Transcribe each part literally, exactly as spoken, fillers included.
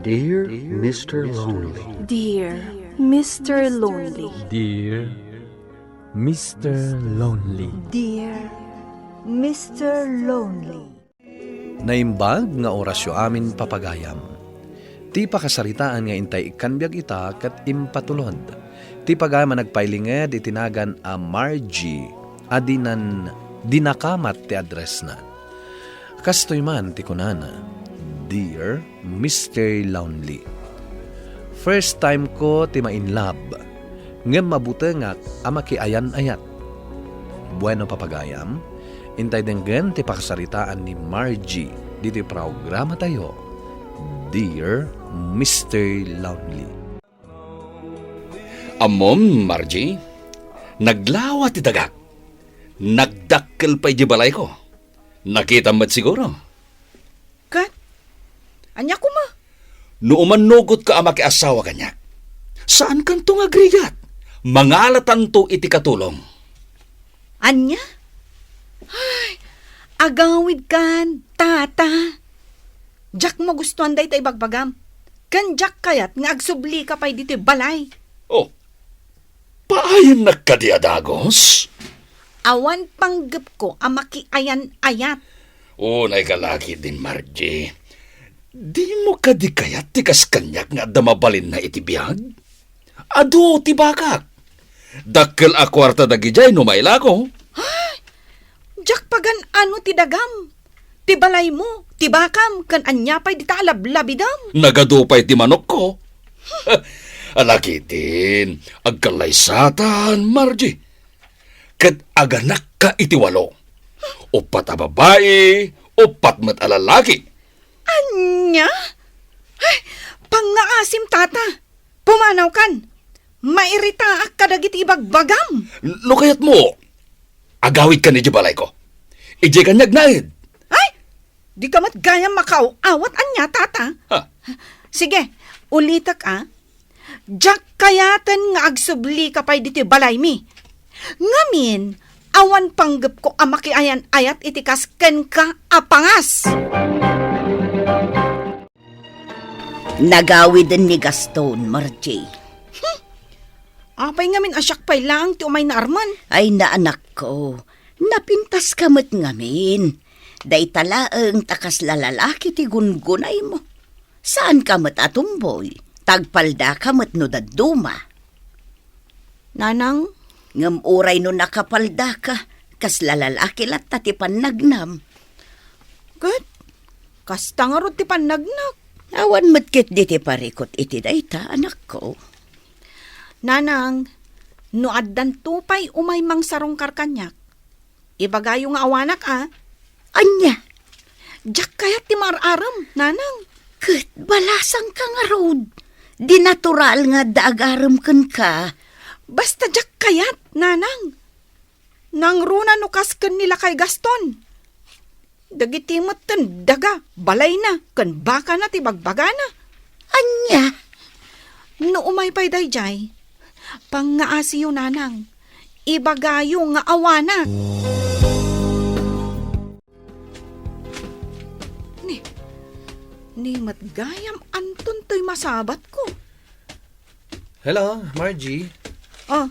Dear Mister Lonely. Dear Mister Lonely. Dear Mister Lonely. Dear Mister Lonely. Naimbag nga orasyo amin, papagayam. Ti pakasaritaan nga intay ikkan biag ita ket impatulod. Ti pagayam a nagpailinged iti nagan a Margie a dinan, dinakamat ti addressna. Kastoy man ti kunana, "Dear Mister Lonely, first time ko ti ma-in love, ngem mabutengak a makiayan-ayat." Bueno, papagayam, intay denggen ti pakasaritaan ni Margie ditoy programatayo, Dear Mister Lonely. Ammom, Margie, naglawa ti dagak. Nagdakkel pay di balayko. Nakitam met siguro. Ket, ania koma? No umannugotka a makiasawa kaniak, saankanto nga agrigat. Mangalatanto iti katulong. Ania? Ay, agawidkan, tata. Diak magustuan dayta ibagbagam. Ken diak kayat nga agsublika pay ditoy balay. Oh, paayannak kadi a dagus? Awan panggepko a makiayan-ayat. Unay ka la ketdin, Margie. Dimo kadi kayat ti kas kaniak nga adda mabalinna iti biag? Adu ti bakak. Dakkel a kuarta dagidiay no mailako. Ay! Diak pagan-ano ti dagam, ti balaymo, ti bakam, ken ania pay dita a lablabidam? Nagadu pay ti manokko. Ala ketdin, agkallaysatan, Margie. Ket aganakka iti walo. Uppat a babai, uppat met a lalaki. Ania? Ay, pangngaasim, tata. Pumanawkan. Mairitaak kadagiti ibagbagam. No kayatmo, agawidkan idiay balayko. Idiay kaniak naed. Ay! Dika met gayam makaaw-awat ania, tata. Ha? Sige, ulitek a. Diak kayaten nga agsublika pay ditoy balaymi. Ngamin, awan panggepko a makiayan-ayat iti kas kenka a pangas. Nagawiden ni Gaston, Margie. Hmm. Apay ngamin a siak pay laeng ti umayna armen? Ay, anakko, napintaska met ngamin. Dayta laeng ta kasla lalaki ti gungunaymo. Saanka met a tumboy, ta agpaldaka met no dadduma. Nanang? Ngem uray no nakapaldaka, kasla lalaki latta ti pannagnam. Ket, kasta ngarud ti pannagnak. Awan met ketdi ti parikut iti dayta, anakko. Nanang, no addanto pay umay mangsarungkar kaniak, ibagayo nga awanak a. Ania? Diak kayat ti maar-arem, nanang. Ket balasangka ngarud. Di natural nga adda agarem kenka. Basta diak kayat, nanang. Nangruna no kas ken ni Lakay Gaston. Dagiti metten daga, balayna, ken bakana ti bagbagana. Ania? No umay pay daydiay, pangngaasiyo, nanang. Ibagayo nga awanak. Ni, ni met gayam anton toy masabatko. Hello, Margie. Oh,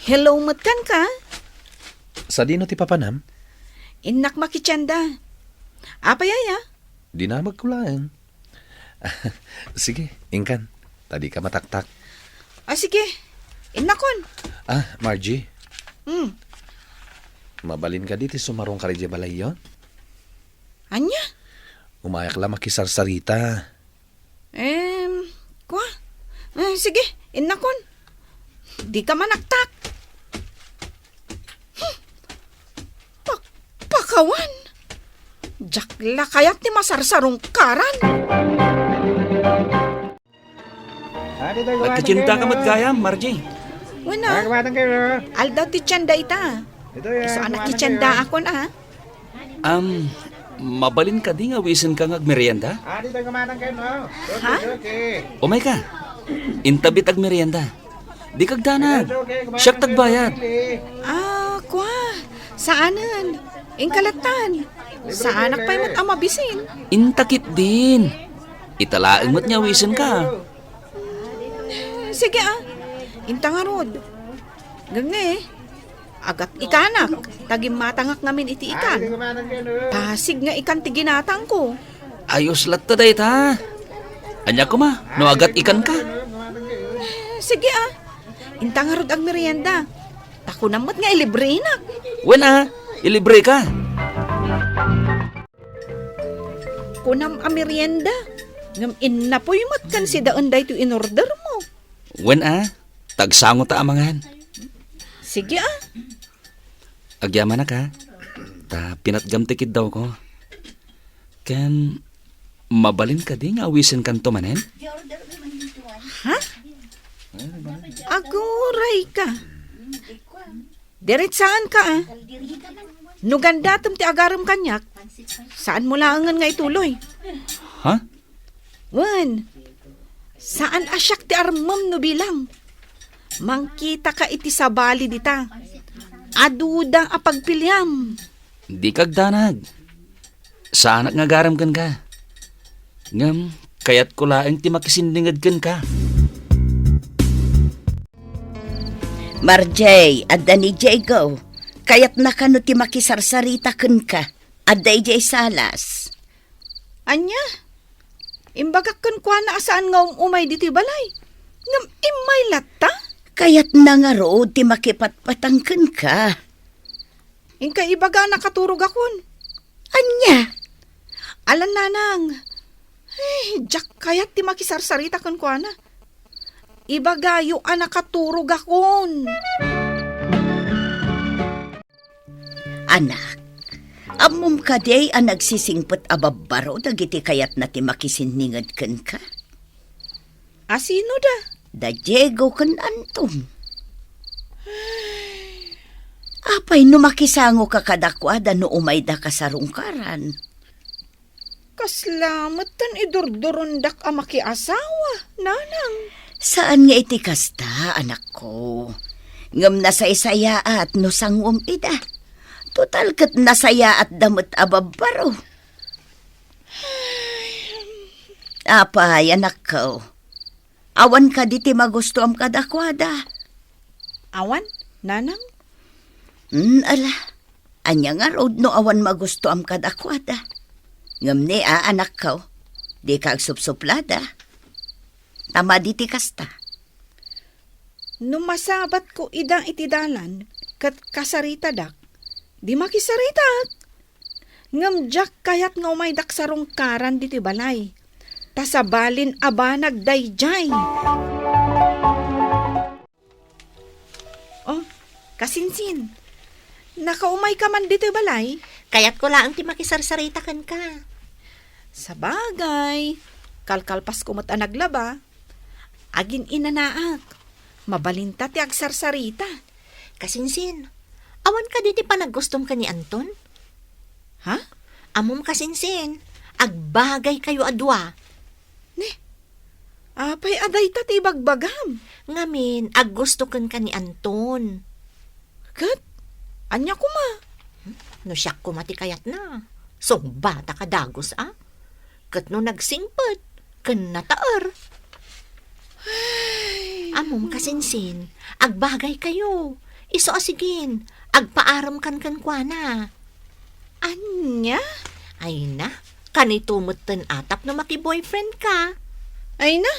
hello met kenka. Sadino ti papanam? Innak makitienda. Apay aya? Dinamagko laeng. Sige, inkan. Ta dika mataktak. Ah, sige. Innakon. Ah, Margie. Hmm. Mabalin kadi ti sumarungkar idiay balayyo? Ania? Umayak la makisarsarita. Em, kua? Eh, sige, innakon. Dika manaktak. Hmm. Pakpakawan. Diak la kayat ti masarsarungkaran. Nagkitiendaka met gayam, Margie? Wen a. Aldaw ti tienda ita. Isu a nakitiendaakon a. Am, mabalin kadi nga awisenka nga agmerienda? Ha? Umayka. Intabit agmerienda. Dika agdanag. Siak ti agbayad. Ah, kua. Saanen. Inka lattan. Saanak pay met a mabisin. Inta ketdin. Ita laeng met nga awisenka. Sige, a. Inta ngarud. Ngem ne, agat-ikanak, ta gimmatangak ngamin iti ikan. Pasig nga ikan ti ginatangko. Ayos latta dayta. Ania koma, no agat-ikanka? Sige, a. Inta ngarud agmerienda. Ta kunam met nga ilibreenak. Wen, a, ilibreka. Kunam a merienda, ngem innapoy met ken sidaen daytoy inordermo. Wen, a, ta agsangota a mangan. Sige, a. Agyamanak, a, ta pinatgam ti kiddawko. Ken mabalin kadi nga awisenkanto manen? Ha? Agurayka. Diretsaanka, a. No gandatem ti agarem kaniak, saanmo laengen nga ituloy. Ha? Wen, saan a siak ti armem no bilang. Mangkitaka iti sabali dita. Aduda a pagpiliam. Dika agdanag. Saanak nga agarem kenka. Ngem, kayatko laeng ti makisinninged kenka. Marjay, adda ni Diego. Kayatna kano ti makisarsarita kenka. Adda idiay salas. Ania? Imbagak kenkuana a saan nga um-umay ditoy balay. Ngem immay latta? Kayatna ngarud ti makipatpatang kenka. Inka ibaga a nakaturogakon. Ania? Alan, nanang. Ay, diak kayat ti makisarsarita kenkuana. Ibagayo a nakaturogakon. Anak, ammom kadi a nagsisingpet a babbaro dagiti kayatna ti makisinninged kenka? A sino da? Da Diego ken Anton. Apay no makisangoka kadakuada no umayda kasarungkaran? Kasla metten idurdurondak a makiasawa, nanang. Saan nga iti kasta, anakko. Ngem nasaysayaat no sanguem ida. Total ket nasayaatda met a babbaro. Apay, anakko. Awan kadi ti magustuam kadakuada? Awan, nanang. Hmm, ala. Ania ngarud no awan magustuam kadakuada? Ngem ni a, anakko, dika agsupsuplada. Ta madi ti kasta. No masabatko ida iti dalan ket kasaritadak, di makisaritak. Ngem diak kayat nga umaydak sarungkaran ditoy balay. Ta sabalin a banag daydiay. Oh, kasinsin. Nakaumayka man ditoy balay? Kayatko laeng ti makisarsarita kenka. Sabagay, kalkalpasko met a naglaba. Agin-inanaak. Mabalinta ti agsarsarita. Kasinsin, awan kadi ti panaggustom ken ni Anton? Ha? Ammom kasinsin, agbagaykayo a dua. Ne, apay a dayta ti ibagbagam? Ngamin, aggusto kenka ni Anton. Ket, ania koma? No siak koma ti kayatna, sungbatak a dagus a. Ket no nagsingpet, ken nataer. Ay. Ammom kasinsin, agbagaykayo. Isu a sigin, agpaaremkan kenkuana. Ania? Ay na, kanito metten a tapno maki-boyfriend ka. Ay na,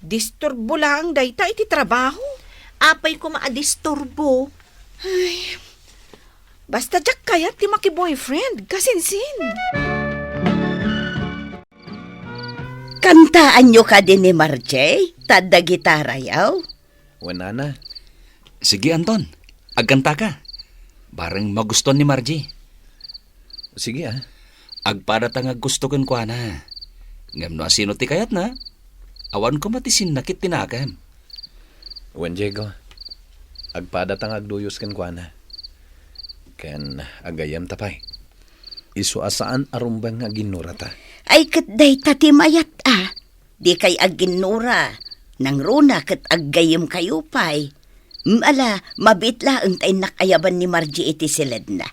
disturbo laeng dayta iti trabaho. Apay koma a disturbo? Ay, basta diak kayat ti maki-boyfriend, kasinsin. Kantaanyo kadi ni Marjay, ta adda gitarayo? Wen, nana. Sige, Anton. Agkantaka. Bareng magustuan ni Marjay. Sige, a. Agpadata nga aggusto kenkuana. Ngem no asino ti kayatna, awan koma ti sinnakit ti nakem. Wen, Diego, agpadata nga agduyos kenkuana. Ken agayyemta pay. Isu a saan a rumbeng nga aginnurata. Ay, ket dayta ti mayat a. Dikay aginnura. Nangruna ket agayyemkayo pay. Mm, ala, mabiit laeng ta innak ayaban ni Marjay iti siledna.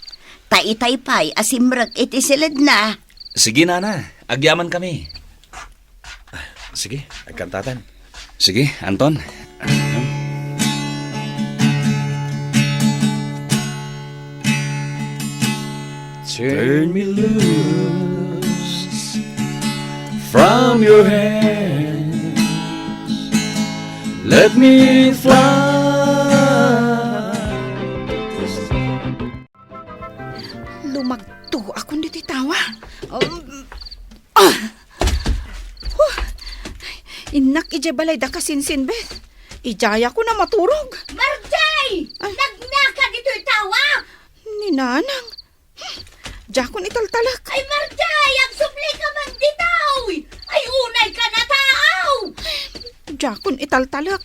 Ta itay pay a simrek iti siledna. Sige, nana. Agyamankami. Sige, agkantatan. Sige, Anton. Turn me loose from your hands. Let me fly. Lumagto ako ditoy tawa. Um, ah! Huh! Innak idiay balay da Kasinsin, Beth. Idiay ako na maturog. Marjay! Ay. Nagnaka ditoy tawa! Ni Nanang. Diakon italtalek. Ay, Marjay! Agsubli ka man ditoy! Ay, unay ka na taaw! Diakon italtalek.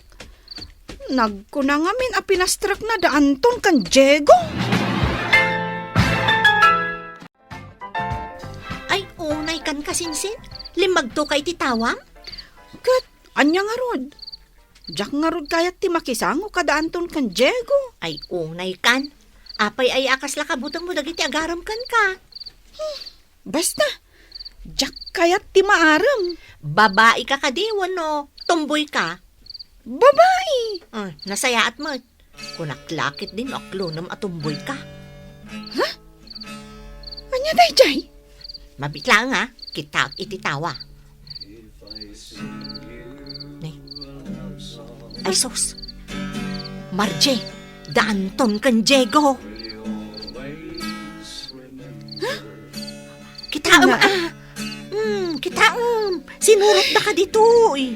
Nagkuna ngamin a pinastrekna da Anton ken Diego. Ay, unay kan Kasinsin? Limmagto ka iti tawam? Ket ania ngarud? Diak ngarud kayat ti makisango kada Anton ken Diego. Ay, unay kan. Apay aya a kasla kabutengmo dagiti agaram kenka? Basta, diak kayat ti maaram. Babai ka kadi wenno tomboy ka? Babai! Ah, nasayaat met. Kunak la ketdin no aklonem a tomboy ka. Ha? Ania daydiay? Mabit laeng a, kitaek iti tawa. Ne. Ay, sus. Marjay, da Anton ken Diego. Kitaem, ah. Hmm, kitaem. Sinurotda kaditoy.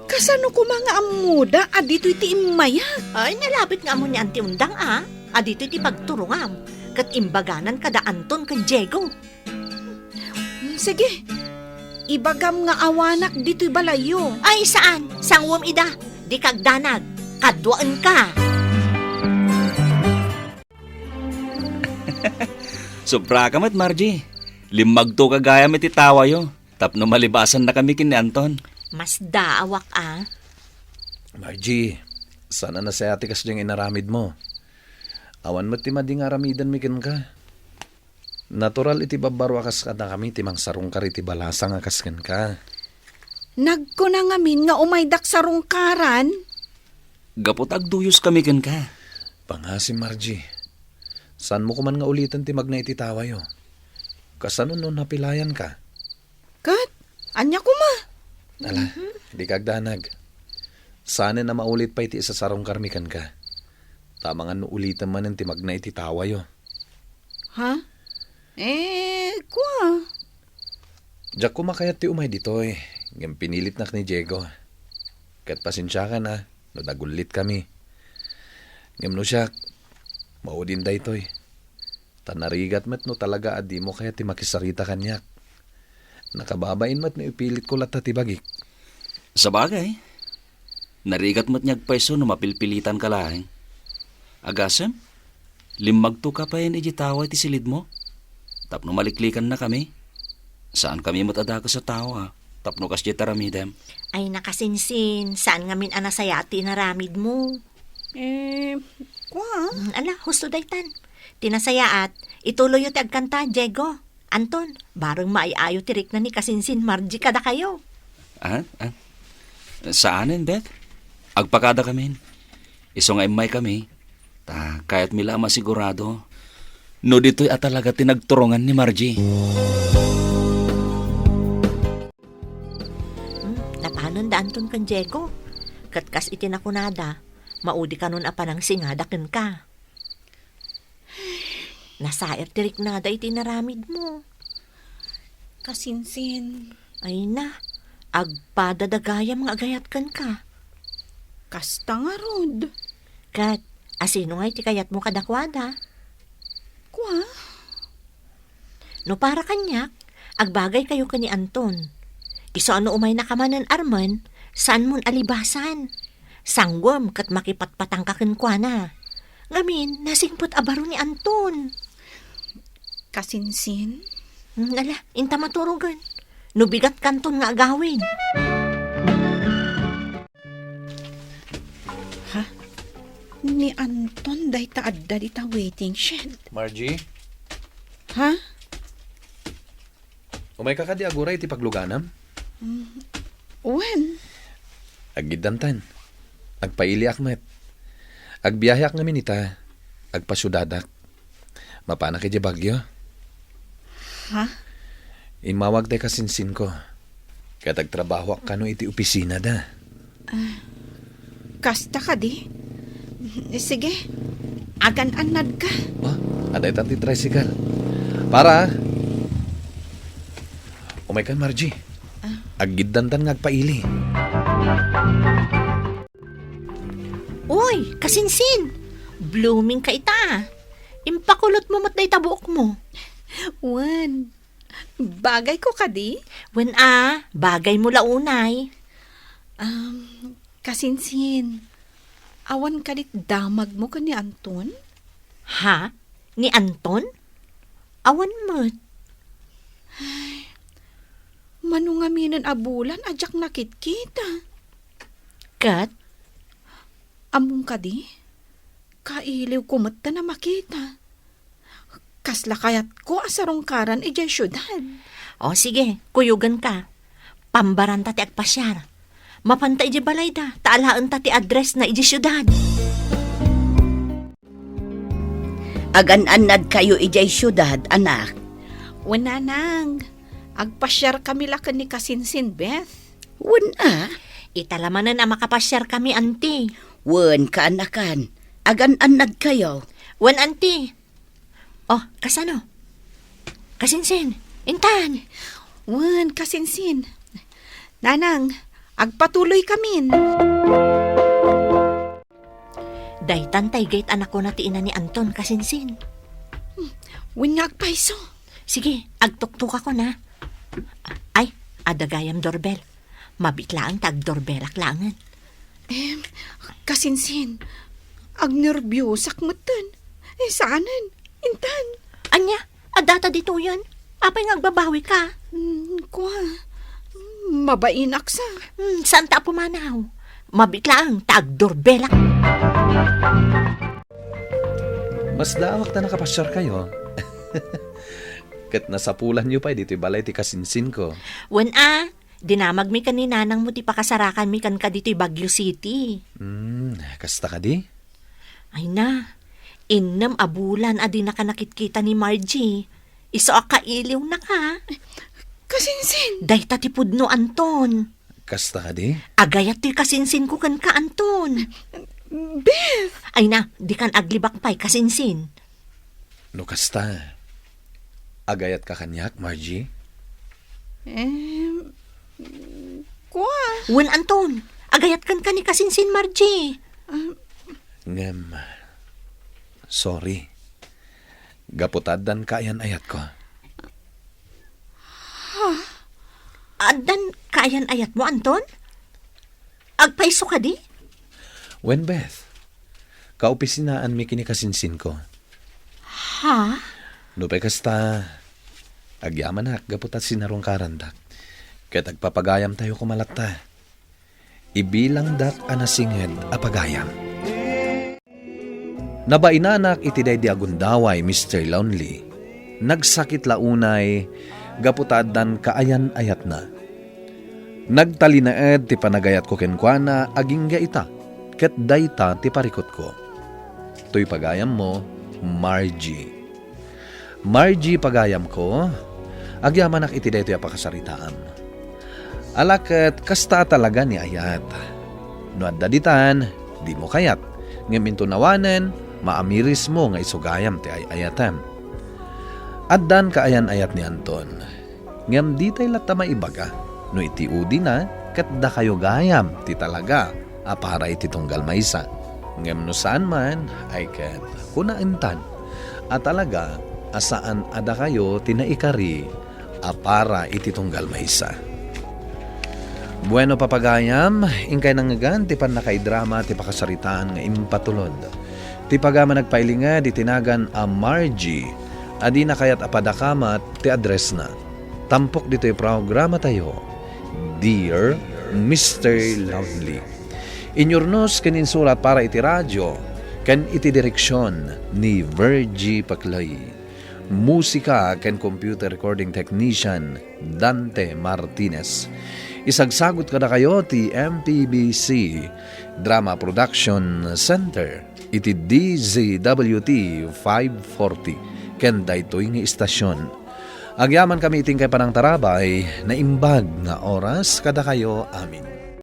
Kasano koma nga ammoda a ditoy ti immayak? Ay, nalabit nga ammo ni Auntie Undang, ah. A ditoy ti pagturongam. Ket imbaganan kada Anton ken Diego. Hmm, sige. Ibagam nga awanak ditoy balayyo. Ay, saan. Sanguem ida. Dika agdanag. Kaduaenka. Sobra ka met, Margie. Limmagto ka gayam iti tawayo tapno malibasannakami ken ni Anton. Masdaawak a. Margie, saan a nasayaat ti kasdiay nga inaramidmo. Awan met ti madi nga aramidenmi kenka. Natural iti babbaro a kas kadakami ti mangsarungkar iti balasang a kas kenka. Nagkuna ngamin nga umaydak sarungkaran. Gapu ta agduyoskami kenka. Pangasim, Margie. Saanmo koman nga uliten ti magna iti tawayo. Kasano no napilayanka? Ket, ania koma? Ala, dika agdanag. Saanen a maulit pay ti isasarungkarmi kenka. Ta amangan no uliten manen ti magna iti tawayo. Ha? Eh, kua? Diak koma kayat ti umay ditoy, ngem pinilitnak ni Diego. Ket pasensiakan a, no dagullitkami. Ngem no siak, maudin daytoy. Ta narigat met no talaga a dimo kayat ti makisarita kaniak. Nakababain met no ipilitko latta ti bagik. Sabagay, narigat met nga agpayso no mapilpilitanka laeng. Agasem, limmagto ka payen iti tawa iti silidmo. Tapno maliklikannakami, saankami met a dakes a tao a, tapno kasdiay ti aramidem. Ay, nakasinsin, saan ngamin a nasayaat ti inaramidmo. Eh, kua? Mm, ala, husto daytan. Ti nasayaat, ituloyyo ti agkanta, Diego. Anton, bareng maay-ayo ti rikna ni kasinsin Margie kadakayo. Ah, ah. Saanen, Beth? Agpakadakamin. Isu nga immaykami, ta kayatmi la a masigurado no ditoy a talaga ti nagturongan ni Margie. Hmm, napanen da Anton ken Diego. Ket kas iti nakunada, maudi kanon a panangsingada kenka. Nasair ti riknada iti inaramidmo. Kasinsin. Ay na, agpada da gayam nga agayat kenka. Kasta ngarud. Ket, asino ngay ti kayatmo kadakuada? Kua? No para kaniak, agbagaykayo ken ni Anton. Isu a no umaynaka manen armen, saanmon a libasan. Sanguem ket makipatpatangka kenkuana. Ngamin, nasingpet a baro ni Anton. Kasinsin? Hmm, ala, inta maturogen. No bigat kanton nga agawid. Ha? Ni Anton dayta adda dita waiting shed. Margie? Ha? Umayka kadi aguray iti pagluganam? Mm. Wen. Aggiddantan. Agpailiak met. Agbiaheak ngamin ita. Agpasiudadak. Mapanak idiay Baguio. Ha? Immawag tay kasinsinko. Ket agtrabahoak kano iti opisinada. Ah, kasta kadi? Sige, agan-annadka. Oh, adda ita ti tricycle. Para. Umaykan, Margie. Ah. Aggiddantan nga agpaili. Uy, kasinsin! Blooming ka ita. Impakulot mo met dayta buok mo. Wen, bagay ko kadi? Wen a, bagay mo la unay. Um, kasinsin, awan kadit damag mo ken ni Anton? Ha? Ni Anton? Awan met. Ay, mano ngaminen a bulan a diak nakitkita. Ket? Ammom kadi? Kailiwko metten a makita. Kasla kayatko a sarungkaran idiay siudad. O, sige, kuyogenka. Pambaranta ti agpasiar. Mapanta idiay balayda, ta alaenta ti addressna idiay siudad. Agan-annadkayo idiay siudad, anak? Wen, nanang. Agpasiarkami la ken ni kasinsin, Beth. Wen a? Ita la manen a makapasiarkami, anti. Wen, kaanakan. Agan-annadkayo. Wen, anti. Oh, kasano? Kasinsin, intan. Wen, kasinsin. Nanang, agpatuloykamin. Daytan tay gayt a nakuna ti ina ni Anton, kasinsin. Hmm, wen nga agpayso. Sige, agtuktukakon a. Ay, adda gayam doorbell. Mabiit laeng ta agdoorbellak laengen. Em, kasinsin, agnerbiosak metten. Eh, saanen? Intan. Ania? Addata ditoyen? Apay nga agbabawika? Hmm, kua. Mabainak sa. Hmm, saanta a pumanaw. Mabiit laeng ta agdoorbellak. Masdaawak ta nakapasiarkayo. Ket nasapulanyo pay ditoy balay ti kasinsinko. Wen a, dinamagmi ken ni nanangmo ti pakasarakanmi kenka ditoy Baguio City. Hmm, kasta kadi? Ay na, innem a bulan a dinaka nakitkita ni Margie. Isu a kailiwnaka. Kasinsin? Dayta ti pudno, Anton. Kasta kadi? Agayat toy kasinsinko kenka, Anton. Beth! Ay na, dikan aglibak pay, kasinsin. No kasta, agayatka kaniak, Margie? Em, kua. Wen, Anton, agayatkan ka ni kasinsin, Margie. Ah. Ngem, sorry. Gapu ta addan kaayan-ayatko. Ha? Addan kaayan-ayatmo, Anton? Agpayso kadi? Wen, Beth, kaopisinaanmi ken ni kasinsinko. Ha? Nupay kasta, agyamanak gapu ta sinarungkarandak. Ket agpapagayamtayo koma latta. Ibilangdak a nasinged a pagayam. Nabainanak iti daydi a gundaway, Mister Lonely. Nagsakit la unay gapu ta addan kaayan-ayatna. Nagtalinaed ti panagayatko kenkuana agingga ita, ket dayta ti parikutko. Toy pagayammo, Margie. Margie, pagayamko, agyamanak iti daytoy a pakasaritaam. Ala ket kasta a talaga ni ayat. No adda ditan, dimo kayat, ngem inton awanen, maamirismo nga isu gayam ti ay-ayatem. Addan kaayan-ayat ni Anton. Ngem ditay latta maibaga no iti udina ket dakayo gayam ti talaga a para iti tunggal maysa. Ngem no saan man, ay ket kunaentan a talaga a saan a dakayo ti naikari a para iti tunggal maysa. Bueno, papagayam, inkay nangngegan ti pannakaidrama ti pakasaritaan nga impatulod. Ti pagayam a nagpailinged iti nagan a Margie a dina kayat a padakamat ti addressna. Tampok ditoy programatayo, Dear Mister Lovely. Inyurnos ken insurat para iti radio ken iti direksion ni Virgie Paclay. Musika ken computer recording technician, Dante Martinez. Isagsagut kadakayo ti M P B C Drama Production Center iti D Z W T five forty ken daytoy nga istasyon. Agyamankami iti inkay panangtarabay, naimbag nga oras kadakayo amin.